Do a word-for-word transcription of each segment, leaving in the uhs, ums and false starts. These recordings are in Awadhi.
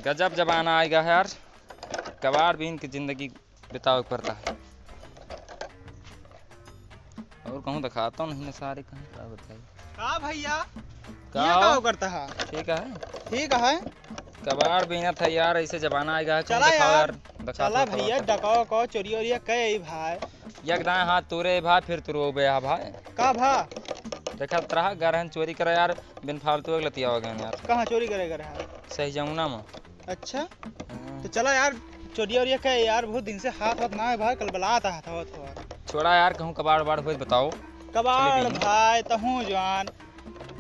गजब जमाना आइगा है यार, कबाड़ बीन के जिंदगी बितावे के पड़ता है। और कहूँ दिखाता नहीं ना सारे, कहीं का बताई। का भैया? का ये हो? का करता है? ठीक है। ठीक है। कबाड़ बीनत है यार, ऐसे जमाना आइगा है, कहूँ चला दिखाओ यार। यार, दिखाओ चला थोड़ा भैया, सा। डकाओ को चोरी ओरिया कहे भाई। एक दाएं हाथ तोरे भाई, फिर तोरे बे हा भाई। का भा? देखत रहा, गरहन चोरी करे यार, बिन फालतू के लतिया हो गए यार। कहाँ चोरी करे गए रहा? सही जमुना में। अच्छा? हाँ। तो चला यार, चोरिया ओरिया के यार, बहुत दिन से हाथ वाथ ना है भाई, कल बलात हाथ होत हो। छोड़ा यार, कहूँ कबाड़ वबाड़ होई बताओ। कबाड़ चले भी। भाई, तहूँ जवान,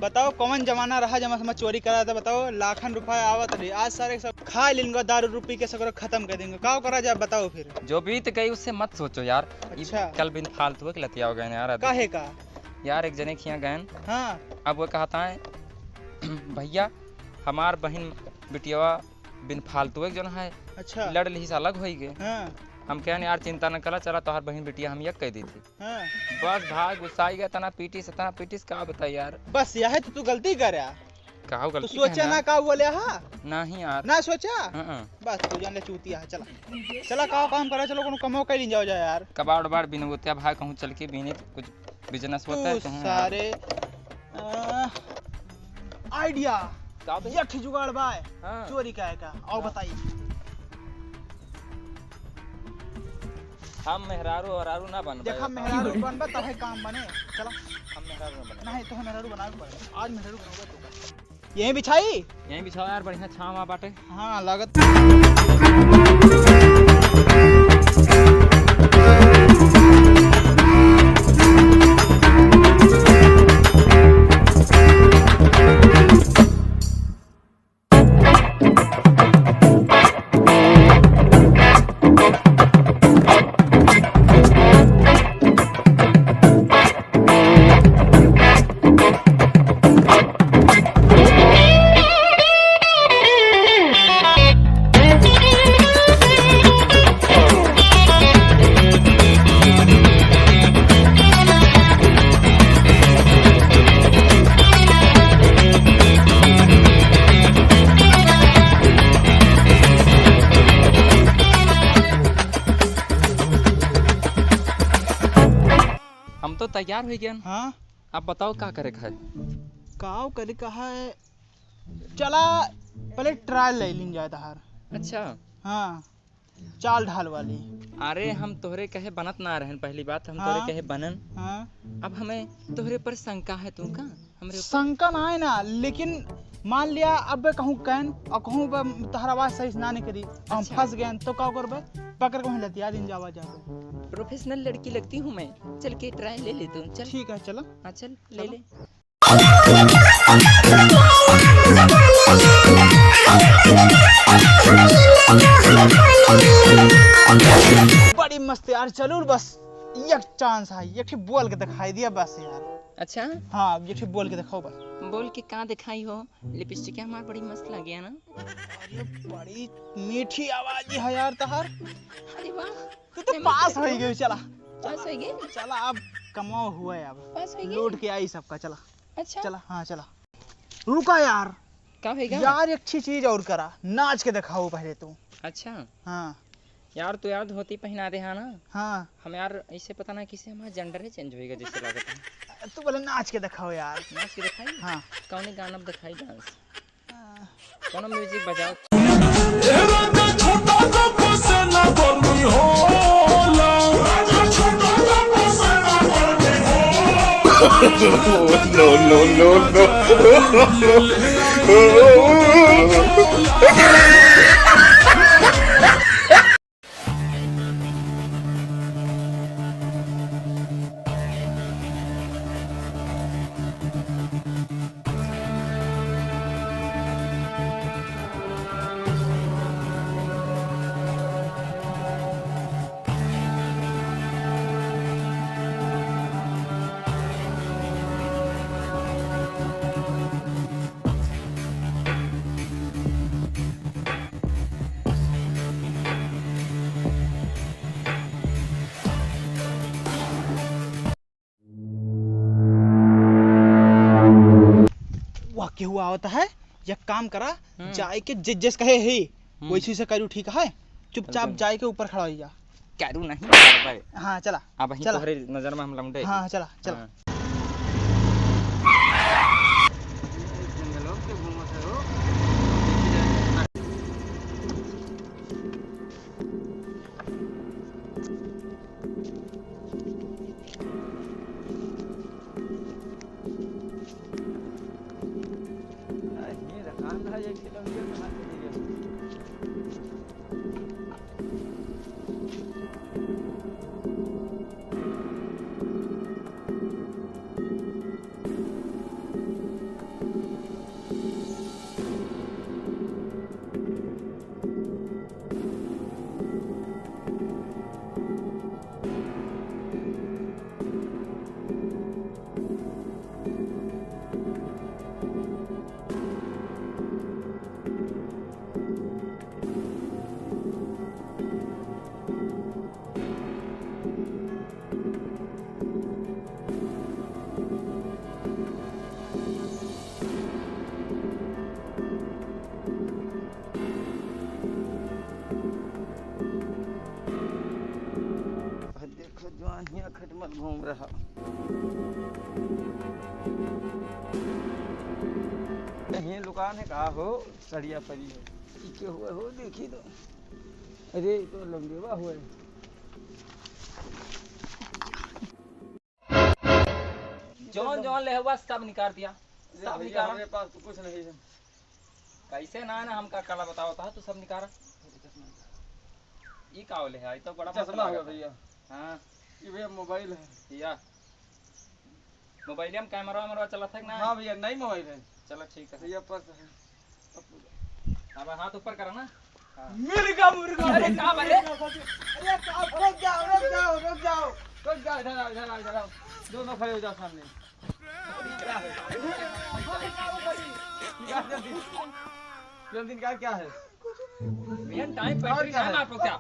बताओ कौन जमाना रहा जब हम चोरी करा था, बताओ, लाखन रुपया आवत रही, आज सारे सब खा लेंगे, दारू रूपी के सगरो खत्म कर देंगे, का करा जाए बताओ फिर? जो बीत गई उससे मत सोचो यार। ये अच्छा। कल बिन फालतू के लतिया हो गए यार, अभी। काहे का? यार एक जने खिया गए। हाँ। अब वो कहता है, "भैया, हमार बहिन बिटियावा बिन फालतू एक जन है, अच्छा। लड़ लिही से अलग होई गए।" हाँ। हम कहन, "यार चिंता न करा, चला तोहार बहिन बिटिया हम एक कह दी थी।" हाँ। बस भाई गुस्साई गए, तना पीटिस, तना पीटिस, का बताई यार। बस यह है तो तू गलती कर यार। का तू गलती सोचा कहना? ना का बोले हा? नहीं यार। ना सोचा? हाँ, हाँ। बस तू जान ले चूतिया है, चला। चला का काम करा, चलो कोनो कमो कर लीन जाओ जा यार। कबाड़ वबाड़ बिनवतिया भाई कहूँ चल के बीने कुछ बिजनेस होता है तू कहूँ यार। सारे, अ, आइडिया। का बे? एक ही जुगाड़ बाय। हाँ। चोरी का है का? और हाँ। बताइए। हम मेहरारू और आरू ना बनबे। देखा, मेहरारू बनबे तबे काम बने। चला। हम मेहरारू ना बनबे। नहीं, तो मेहरारू बनावे पड़े। आज मेहरारू बनबे तू। यहीं बिछाई? यहीं बिछाओ यार, बढ़िया छाँव आ बाटे। हाँ, लागत। हम तो तैयार होइ गए। हाँ। अब बताओ का करे का है? काव करे का है? चला पहले trial ले लीन जाए तहार। अच्छा। हाँ, चाल ढाल वाली। अरे हम तोहरे कहे बनत ना रहन, पहली बात हम तोहरे हाँ। कहे बनन। हाँ। अब हमें तोहरे पर शंका है तू का? हमरे ऊपर? शंका ना है ना, लेकिन मान लिया अब कहूँ कैन और कहूँ ब-, तोहरा आवाज सही से ना निकली, हम अच्छा। फंस गए तो का करबे? पकड़ के वहीं लतिया दिन जावा जाबे। Professional लड़की लगती हूँ मैं, चल के trial ले ले तू, चल। ठीक है, चलो। हाँ, चल, ले चलो। ले। बड़ी मस्त यार, चलो बस एक chance है, एक ठे बोल के दिखाई दिया बस यार। अच्छा? हाँ, एक ठे बोल के दिखाओ बस। बोल के का दिखाई हो? Lipstick हमार बड़ी मस्त लगे है ना? अरे बड़ी मीठी आवाज है यार तहार। अरे वाह। तू तो मैं पास हो गई, चला। पास हो गई? चला अब कमाओ हुआ है अब। पास हो गई? लौट के आई सबका, चला। अच्छा। चला, हाँ, चला। रुका यार। का होइगा? यार, एक अच्छी चीज और करा, नाच के दिखाओ पहले तू। अच्छा। हाँ। यार, तू यार धोती पहना दे, हाँ ना? हाँ। हम यार, ऐसे पता ना किसे हमारा gender ही change होइगा, जैसे लागत है। तू बोले नाच के दिखाओ यार। नाच के दिखाई? हाँ। कौन गाना पे दिखाई dance? हाँ। कौन music बजाओ? No, no, no, no। वाह, केहू आवत है? एक काम करा, हम्म। जाए के जे-, जैस कहे ही, हम्म। वैसे से करू, ठीक है? चुपचाप बिल्कुल। जाए के ऊपर खड़ा हो जा। करू नहीं करबे। हाँ, चला। अब वहीं चला। तोहरे नजर में हम लौंडे। हाँ, चला, चला। हाँ। देखो, जवान हियाँ खटमल घूम रहा। कहीं दुकान है का हो, सड़िया परी है। ई के हुआ हो, देखी तो। अरे, ई तो लंगेवा हुआ है। जौन जौन ले हुआ, सब निकाल दिया। अरे सब भैया, निकाला। हमरे पास तो कुछ नहीं है। कैसे ना, ना, हमका कला बताओ, था तू सब निकाला। ई का होले है? ई तो बड़ा चश्मा मस्त हुआ लागत है। भैया। हाँ। ई भैया मोबाइल है। या। मोबाइल में कैमरा वैमरा चलत है कि ना? हाँ भैया, नई मोबाइल है। चलो ठीक है। भैया पर्स है। अब हाथ ऊपर करा ना। हाँ। मिल गया मुर्गा। अरे का बा रे? अरे का, रुक जाओ, रुक जाओ, रुक जाओ। रुक जाओ, इधर आओ, इधर आओ, इधर आओ। दोनों खड़े हो जाओ सामने। निकाल जल्दी। जल्दी निकाल, क्या है? भैया, टाइम और बैटरी क्या ना है? आपको क्या?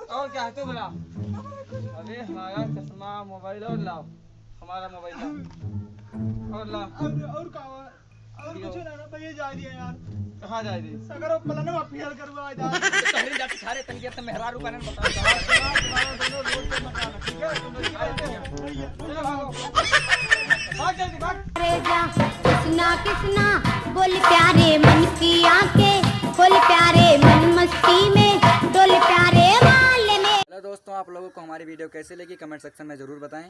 और क्या है, तू बोला। अरे, हमारा चश्मा, मोबाइल और लाओ, हमारा मोबाइल लाओ, और लाओ। और, और का हुआ? और कुछ ना, ना, भैया, जा दिया यार। कहाँ जा रही? सगरो प्लान में फेल करवा जा। पहले जाके खा रहे, तंगे तो मेहरारू बनन बताओ। तुम्हारा दोनों रोड पे मकान है, ठीक है? तुम लोग क्या करते हो? भैया। चलो, भागो। भाग जल्दी, भाग। रे जा, किसना, किसना, बोल प्यारे मन की आंखें, बोल प्यारे मन मस्ती में, डोल प्यारे माल में। हेलो दोस्तों, आप लोगों को हमारी वीडियो कैसी लगी, कमेंट सेक्शन में ज़रूर बताएं।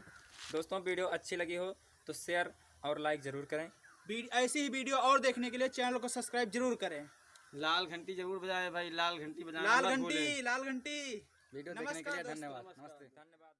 दोस्तों, वीडियो अच्छी लगी हो तो शेयर और लाइक ज़रूर करें। वीड-, ऐसी ही वीडियो और देखने के लिए चैनल को सब्सक्राइब जरूर करें। लाल घंटी जरूर बजाएं भाई, लाल घंटी बजाना लाल मत घंटी, भूलें। लाल घंटी। वीडियो देखने के लिए नमस्कार दोस्तों, धन्यवाद। नमस्कार। नमस्ते। धन्यवाद।